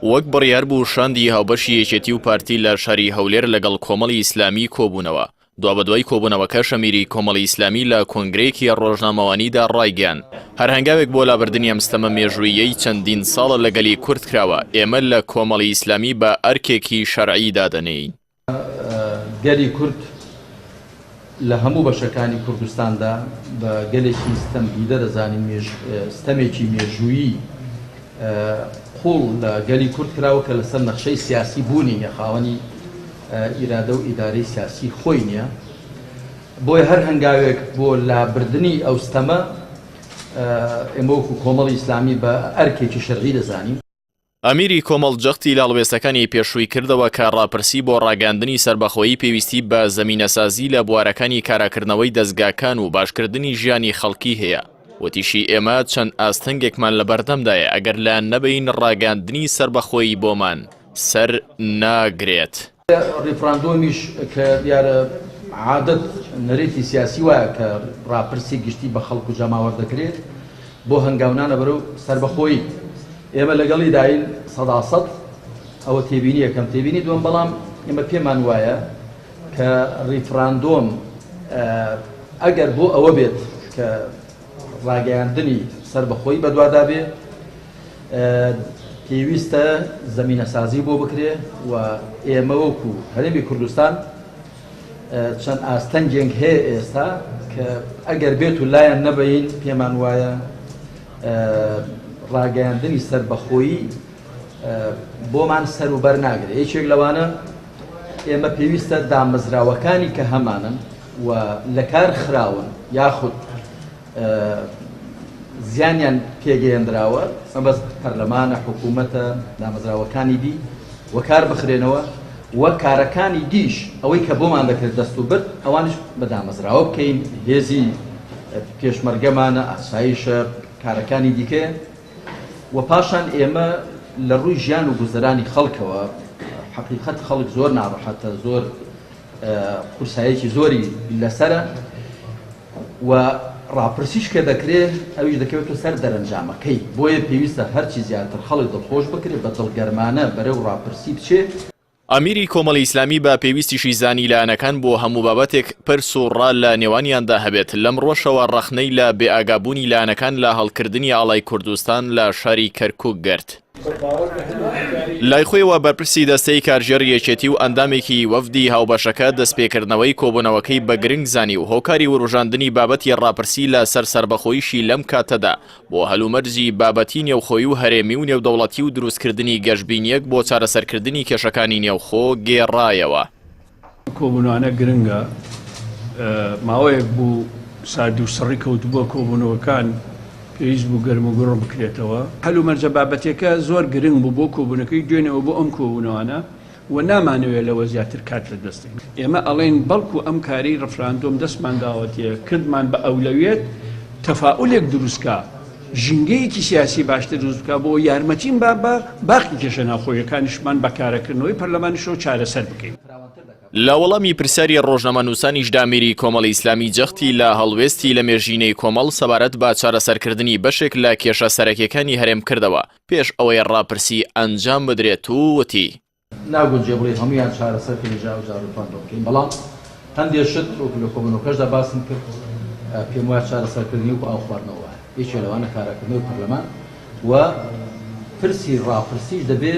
وەک بڕیار بوو شاندی هاوبەشی یەکێتی و پارتی لە شاری هەولێر لەگەڵ کۆمەڵی ئیسلامی کۆبوونەوە. دوابەدوای کۆبوونەوەکەش ئەمیری کۆمەڵی ئیسلامی لە کۆنگرەیەکی ڕۆژنامەوانیدا ڕایگەیاند، هەر هەنگاوێک بۆ لابردنی ئەم ستەمە مێژووییەی چەندین ساڵە لە گەلی کورد کراوە، ئێمە لە کۆمەڵی ئیسلامی بە ئەرکێکی شەرعی دادەنێین. گەلی کورد لە هەموو بەشەکانی کوردستاندا بە گەلێکی ستەمدیدە دەزانین، ستەمێکی مێژوویی قووڵ لە گەلی کورد کراوە کە لەسەر نەخشەی سیاسی بوونی نیە، خاوەنی ئیرادە و ئیدارەی سیاسی خۆی نییە. بۆیە هەر هەنگاوێک بۆ لابردنی ئەو ستەمە ئێمە وەکو کۆمەڵی ئیسلامی بە ئەرکێکی شەرعی دەزانین. ئەمیری کۆمەڵ جەختی لە هەڵوێستەکانی پێشووی کردەوە کە ڕاپرسی بۆ ڕاگەیاندنی سەربەخۆیی پێویستی بە زەمینەسازی لە بوارەکانی کاراکردنەوەی دەزگاکان و باشکردنی ژیانی خەڵکی هەیە، وتیشی ئێمە چەند ئاستەنگێکمان لەبەردەمدایە ئەگەر لایان نەبەین ڕاگەیاندنی سەربەخۆیی بۆمان سەر ناگرێت. ڕیفراندۆمیش کە دیارە عادەت نەریتی سیاسی وایە کە ڕاپرسی گشتی بە خەڵک و جەماوەر دەکرێت بۆ هەنگاونانە بەرەو سەربەخۆیی ئێمە لەگەڵی داین سەداسەد ئەوە تێبینی یەکەم تێبینی دووەم بەڵام ئێمە پێمان وایە کە ڕیفراندۆم ئەگەر بۆ ئەوە بێت کە ڕاگەیاندنی سەربەخۆیی بەدوادا بێ پێویستە زەمینەسازی بۆ بکرێ و ئێمە وەکو هەرێمی کوردستان چەند ئاستەنگێک هەیە ئێستا کە ئەگەر بێت و لایەن نەبین پێمان وایە ڕاگەیاندنی سەربەخۆیی بۆمان سەر و بەر ناگرێت یەکێک لەوانە ئێمە پێویستە دامەزراوەکانی کە هەمانن و لەکار خراون یاخود زیانیان پێگەیەندراوە، مەبەست پەرلەمانە، حکوومەتە، دامەزراوەکانی دی، وەکار بخرێنەوە و کارەکانی دیش ئەوەی کە بۆمان دەکرێت دەست و برد ئەوانیش بە دامەزراوە بکەین، هێزی پێشمەرگەمانە، ئاسایشە، کارەکانی دیکەیە و پاشان ئێمە لە ڕووی ژیان و گوزەرانی خەڵکەوە حەقیقەت خەڵک زۆر ناڕەحەتە، زۆر قورساییەکی زۆری لەسەرە و ڕاپرسیش کە دەکرێ ئەویش دەکەوێتە سەر دەرەنجامەکەی، بۆیە پێویستە هەرچی زیاتر خەڵک دڵخۆش بکرێ بە دڵگەرمانە بەرەو ڕاپرسی بچێ. ئەمیری کۆمەڵی ئیسلامی بە پێویستیشی زانی لایەنەکان بۆ هەموو بابەتێک پرس و ڕا لە نێوانیاندا هەبێت، لەمڕۆشەوە ڕەخنەی لە بێئاگابوونی لایەنەکان لە هەڵکردنی ئاڵای کوردستان لە شاری کەرکوک گرت. لای خۆیەوە بەرپرسی دەستەی کارگێڕی یەکێتی و ئەندامێکی وەفدی هاوبەشەکە دەستپێکردنەوەی کۆبوونەوەکەی بە گرنگ زانی و هۆکاری وروژاندنی بابەتی ڕاپرسی لە سەر سەربەخۆییشی لەم کاتەدا بۆ هەلومەرجی بابەتی نێوخۆیی و هەرێمی و نێودەوڵەتی و دروستکردنی گەشبینییەک بۆ چارەسەرکردنی کێشەکانی نێوخۆ گێڕایەوە. کۆبوونەوانە گرنگە، ماوەیەک بوو ساردی و سڕی کەوتبووە کۆبوونەوەکان، پێویست بوو گەرموگوڕ بکرێتەوە. هەلومەرجە بابەتیەکە زۆر گرنگ بوو بۆ کۆبوونەکەی دوێنێ و بۆ ئەم کۆبوونەوانە و نامانەوێت لەوە زیاتر کات لەدەست دەین. ئێمە ئەڵێین بەڵکو ئەم کارەی ڕفراندۆم دەستمان داوەتێ کردمان بە ئەولەویەت تەفائولێک دروست کا، ژینگەیەکی سیاسی باشتر دروست بکا بۆ یارمەتیم با بە باقی کێشە ناوخۆیەکانیشمان بە کارەکردنەوەی پەرلەمانیشەوە چارەسەر بکەین. لە وەڵامی پرسیاری ڕۆژنامەنووسانیشدا میری کۆمەڵی ئیسلامی جەختی لە هەڵوێستی لەمێژینەی کۆمەڵ سەبارەت بە چارەسەرکردنی بەشێک لە کێشە سەرەکیەکانی هەرێم کردەوە پێش ئەوەی ڕاپرسی ئەنجام بدرێت و وتی، ناگونجێ بڵێی هەموویان چارەسەر کەین جا ئەوجا ڕیفراندۆم بکەین، بەڵام هەندێ شت وەکو لە کۆبوونەوەکەشدا باسم کرد پێم وایە چارەسەرکردنی وەکو ئاو خواردنەوە وایە، یەکێ لەوانە کاراکردنەوەی پەرلەمان و پرسی ڕاپرسیش دەبێ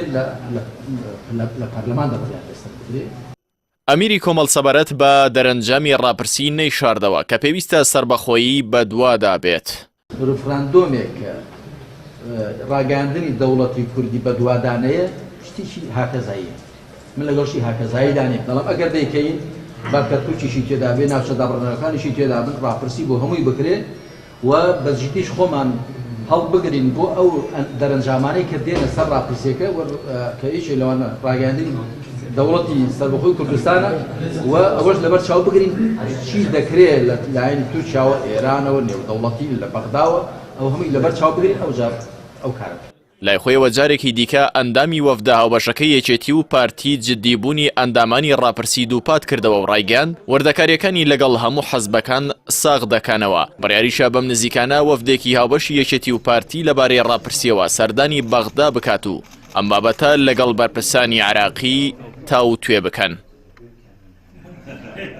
لە پەرلەماندا بڕیار لەسەر بدرێ. ئەمیری کۆمەڵ سەبارەت بە دەرەنجامی ڕاپرسی نەیشاردەوە کە پێویستە سەربەخۆیی بەدوادا بێت. ڕیفراندۆمێک کە ڕاگەیاندنی دەوڵەتی کوردی بەدوادانەیە شتێکی هاکەزاییە. من لەگەڵ شتی هاکەزاییدا نیم، بەڵام ئەگەر دەیکەین با کەرکوکیشی تێدا بێ، ناوچە دابڕێنراوەکانیشی تێدا بن، ڕاپرسی بۆ هەمووی بکرێ و بە جدیش خۆمان هەڵبگرین بۆ ئەو دەرەنجامانەی کە دێنە سەر ڕاپرسیەکە کە یەکێک لەوانە ڕاگەیاندنی دەوڵەتی سەربەخۆی کوردستانە و ئەوەش لەبەر چاو بگرین چی دەکرێت لە لایەنی تورکیاوە ئێرانەوە نێودەوڵەتی لە بەغداوە ئەو هەمووی لەبەر چاو بگرین ئەوجار ئەو کارە بکەین. لای خۆیەوە جارێکی دیکە ئەندامی وەفدە هاوبەشەکەی یەکێتی و پارتی جددیبوونی ئەندامانی ڕاپرسی دووپات کردەوە و ڕایگەیاند، وردەکارییەکانی لەگەڵ هەموو حزبەکان ساغ دەکەنەوە، بڕیاریشە بەم نزیکانە وەفدێکی هاوبەشی یەکێتی و پارتی لەبارەی ڕاپرسییەوە سەردانی بەغدا بکات و ئەم بابەتە لەگەڵ بەرپرسانی عێراقی تاوتوێ بکەن.